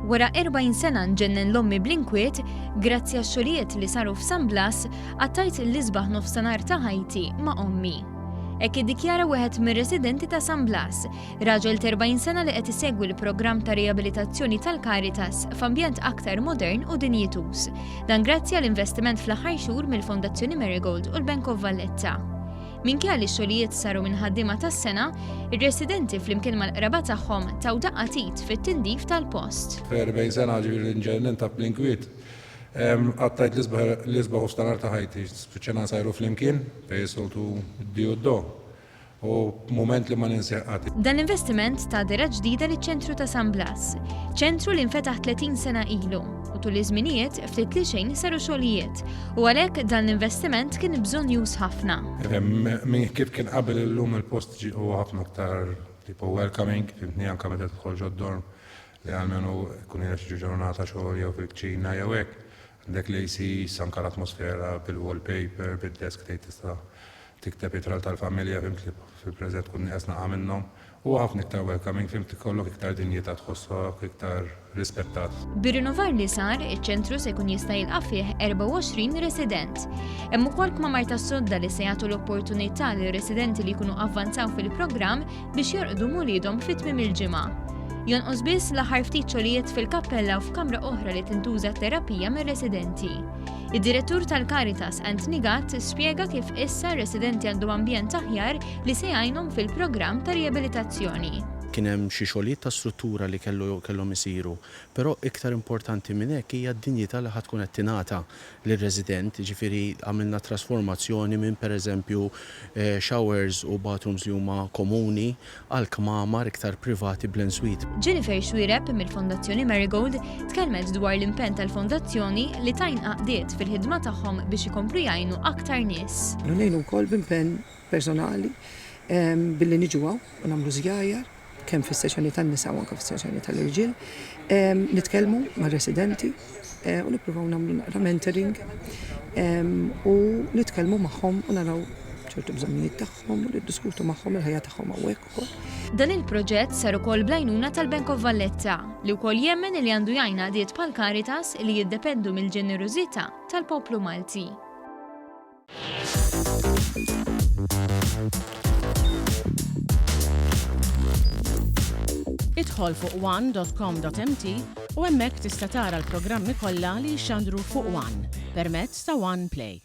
Wara 40 sena nġennen l-ommi bl-inkwiet, grazzi għax-xogħlijiet li saru f'San Blas, qattajt l-isbaħ nofstanhar ta' ħajti ma' ommi. Hekk iddikjara wieħed mir-residenti ta' San Blas, raġel t'40 sena li qed isegwi l-programm ta' riabilitazzjoni tal-Caritas f'ambjent aktar modern u dinjituż. Dan grazzi għal investiment fl-aħħar xhur mill-Fondazzjoni Marigold u l-Bank of Valletta. Minkejja li x-xogħlijiet saru minn ħaddiema tas-sengħa, ir-residenti flimkien mal-qraba tagħhom taw daqqa t'id fit-tindif tal-post. F'40 sena ġifieri nġennint ta' bl-inkwiet. Qattajt l-isbaħ nofstanhar ta' ħajti. Spiċċajna nsajru flimkien, fejn is-soltu d-di u d-do. U mument li ma ninsih qatt. Dan l-investiment ta dehra ġdida liċ-ċentru ta' San Blas. Ċentru li nfetaħ 30 sena ilu u tul iż-żminijiet ftit li xejn saru xogħlijiet u għalhekk dan l-investiment kien bżonnjuż ħafna. Minn kif kien qabel illum il-post huwa ħafna aktar tipo welcoming, fimtni anke meta tidħol ġod-dorm li almenu tkun ilek xi ġurnata xogħol jew fil-kċina jew hekk. Għandek l-AC, anke l-atmosfera bil-wallpaper, bid-desk tgħid tista' tikteb ittra tal-familja fimt li fil-preżent tkun nieqes naqa' minnhom. Huwa ħafna iktar welcoming, fimt ikollok iktar dinjità tħossok iktar rispettat. Bir-rinnovar li sar, iċ-ċentru se jkun jista' jilqa' fih 24 resident. Hemm ukoll kmamar tas-sodda li se jagħtu l-opportunità lir-residenti li jkunu avvanzaw fil-programm biex jorqdu m'uliedhom fi tmiem il-ġimgħa. Jonqos biss l-aħħar ftit xogħlijiet fil-kappella u f'kamra oħra li tintuża terapija mir-residenti. Id-direttur tal-Caritas Anthony Gatt spjega kif issa r-residenti għandhom ambjent aħjar li se jgħinhom fil-programm ta' riabilitazzjoni. Kien hemm xi xogħlijiet ta' struttura li kellu kellhom isiru, però iktar importanti minn hekk hija d-dinjità li ħa tkun qed tingħata lir-resident, jiġifieri għamilna trasformazzjoni minn pereżempju showers u bathrooms li huma komuni għal kmamar iktar privati bl-ensuite. Jennifer Xuereb mill-Fondazzjoni Marigold tkellmet dwar l-impenn tal-fondazzjoni li tgħin għaqdiet fil-ħidma tagħhom biex ikomplu jgħinu aktar nies. Ngħinu wkoll b'impenn personali billi niġu hawn u nagħmlu żjajjar kemm fis-sessjoni tan-nisa u anke fis-sessjoni tal-irġiel, nitkellmu mar-residenti u nippruvaw nagħmlu naqra mentoring u nitkellmu magħhom u naraw ċertu bżonnijiet tagħhom u niddiskutu magħhom il-ħajja tagħhom hawnhekk ukoll. Dan il-proġett sar ukoll bl-għajnuna tal-Bank of Valletta, li wkoll jemmen li għandu jgħin għaqdiet bħall-Caritas li jiddependu mill-ġenerożità tal-poplu Malti. Idħol fuq one.com.mt u hemmhekk tista' tara l-programmi kollha li jixxandru fuq One permezz ta' One Play.